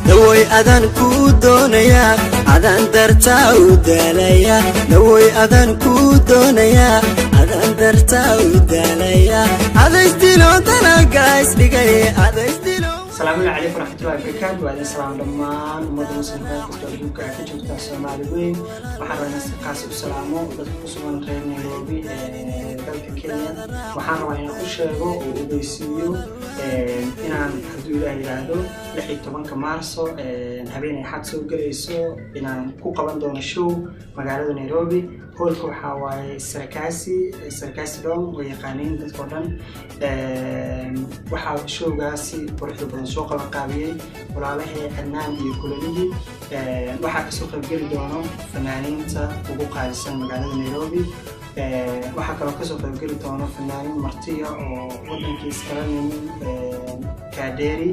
Dawoy, adaan kuu doonayaa, adaan dartaa u daalaya. Dawoy, adaan kuu doonayaa, adaan dartaa u daalaya. Adaysdilo dalaga isdhigay, adaysdilo. Asalaamu calaykum waraxmatullahi wabarakaatu. Waa idin salaam dhammaan ummadda muslimka kastoo adduunka ka joogta. Soomaali weyn waxaan rabaa inaan si khaas u salaamo dadka ku sugan reer Nairobi ee dalka Kenya. Waxaan rabaa inaan u sheego oo ogeysiiyo inaan, hadduu Ilaah yidhaahdo, 16-ka Maarso, habeen ay Xad soo gelayso, inaan ku qaban doono show magaalada Nairobi. Hoolka waxaa waaye Sarakasi, Sarakasi Dome way yaqaaniin dadkao dhan. Waxaa showgaasi quruxda badan soo qaban qaabiyey walaalahii Cadnaan iyo Kulalihii. Waxaa kasoo qaybgeli doono fanaaniinta ugu qaalisan magaalada Nairobi. Waxaa kaloo kasoo qaybgeli doono fanaaniin martiya oo wadankii iskala nimin, Kaadheeri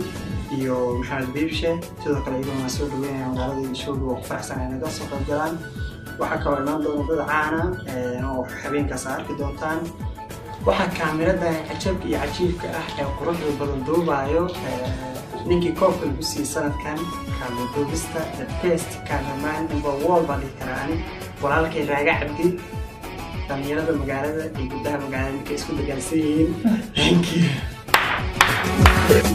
iyo Maxamed Biibshe. Sidoo kale iyaguna waan soo dhaweynaya magaalada iyo showga, waa ku faraxsan ay naga soo qaybgalaan. Waxaa kaloo imaan doona dad caana oo habeenkaas aad arki doontaan. Waxaa kaamiradan cajabka iyo cajiibka ah ee quruxda badan duubaayo ninkii koobka lagu siiyey sanadkan kaamira duubista, the best cameraman in the world baan dhihi karaa ani, walaalkay Raaga Cabdi. Dhalinyarada magaalada iyo gudaha magaalada ninkay isku dagaalsan yihiin. Thank you.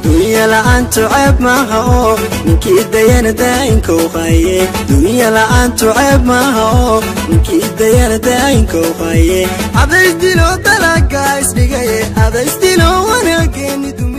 Dunya la'aantu ceeb maaha oo ninkii dayana daayinkou qaye. Dunya la'aantu ceeb maaha oo ninkii dayana daayinkou qaye. Adaysdilo dalaga isdhigaye, adaysdilo wanaageeni dumi.